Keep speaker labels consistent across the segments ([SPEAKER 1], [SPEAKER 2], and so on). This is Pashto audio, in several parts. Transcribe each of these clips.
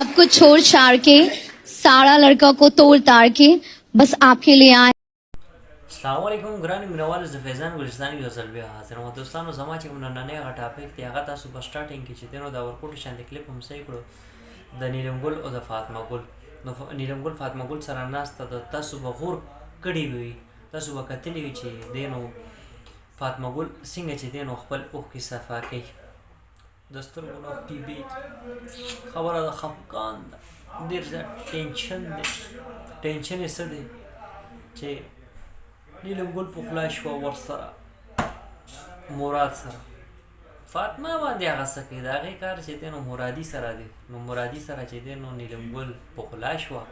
[SPEAKER 1] सब कुछ छोड़ छाड़ के, सारा लड़का को तोड़ ताड़ के, बस आपके लिए आए।
[SPEAKER 2] السلام علیکم ګرانو مینوالو، زه فیضان ګلستان یو ځل بیا حاضر یم. دوستانو، زما چې کوم نننی هغه topic دی، هغه تاسو په starting کې چې دی نو دا ورکوټي شان کلیپ هم صحیح کړو د نیلم ګل او د فاطمه ګل. نو نیلم ګل فاطمه ګل سره ناسته د تاسو به غور کړی وي، تاسو به کتلی وي چې دی نو فاطمه ګل څنګه چې دی نو خپل اوښکې صفا کوي، د سترګو نه اوښکې بهیږي. خبره د خفګان ده، ډېر زیات tension دی. Tension یې څه دی؟ چې نیلم ګل پخلا شوه ورسره مراد سره، فاطمه باندې هغه څه کوي. د هغې کار چې دی نو مرادي سره دی. نو مرادي سره چې دی نو نیلم ګل پخلا شوه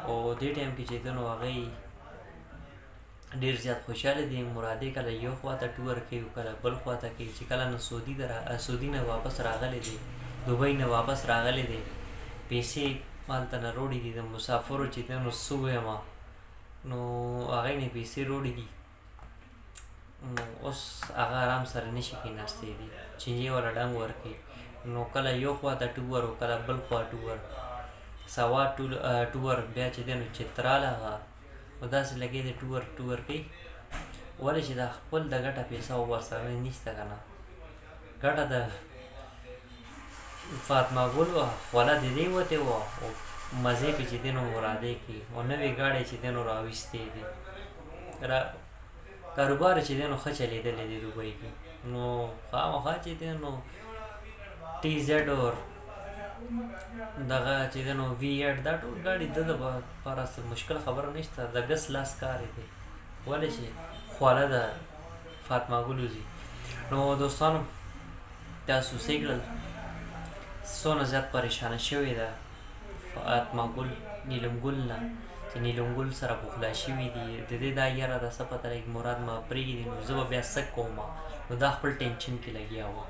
[SPEAKER 2] او دې time کې چې دی نو هغې ډیر زیات خوشاله دي. مرادې کله یو خواته tour کوي او کله بل خواته کوي. چې کله نو سعودي ته سعودي نه واپس راغلی دی، دوبۍ نه واپس راغلی دی، پیسې هلته نه روړي دي د مسافرو چې دی نو څه ووایم، نو هغې نه پیسې روړي دي. نو اوس هغه آرام سره نشي کېناستی دی، چینجی وله ډنګ ورکوي. نو کله یو خواته tour او کله بل خوا tour، سوا tour، بیا چې دی نو چترال هغه نو داسې لګې دی tour tour کوي. ولې چې دا خپل د ګټه پیسه ورسره نشته که نه، ګټه د فاطمه ګل وه، خوله د دې وتې وه او مزې پې چې دی نو مرادې کوي او نوې ګاډی چې دی نو راویستې دی را کاروبار چې دی نو ښه چلېدلی دی دوبۍ کې. نو خامخا چې دی نو TZ اور دغه چې دی نو V8، دا ټول ګاډي د ده لپاره څه مشکل خبره نشته، د ګس لاس کار دی. ولې چې خوله د فاطمه ګل وځي. نو دوستانو، تاسو څه کړل؟ څونه زیات پریشانه شوې ده فاطمه ګل نیلم ګل نه چې نیلم ګل سره پخلا شوي دي. د دې دا یره ده، څه پته لګي مراد ما پرېږدي نو زه به بیا څه کوم؟ نو دا خپل tension کې لګیا وه.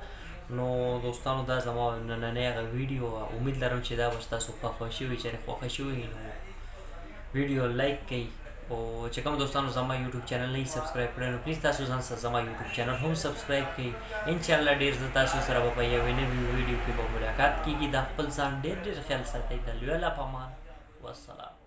[SPEAKER 2] نو دوستانو، دا زما نننۍ هغه ویډیو وه. امید لرم چې دا به ستاسو خوښه شوي. چېرې خوښه شوي نو ویډیو like کړئ او چې کوم دوستانو زما YouTube channel نه subscribe کړی نو please تاسو ځان سره زما YouTube channel هم subscribe کړئ. ان شاء الله ډیر زر تاسو سره به په یوې نوې ویډیو کې به ملاقات کیږي. دا خپل ځان ډیر ډیر خیال ساتئ. د لوی الله په امان، والسلام.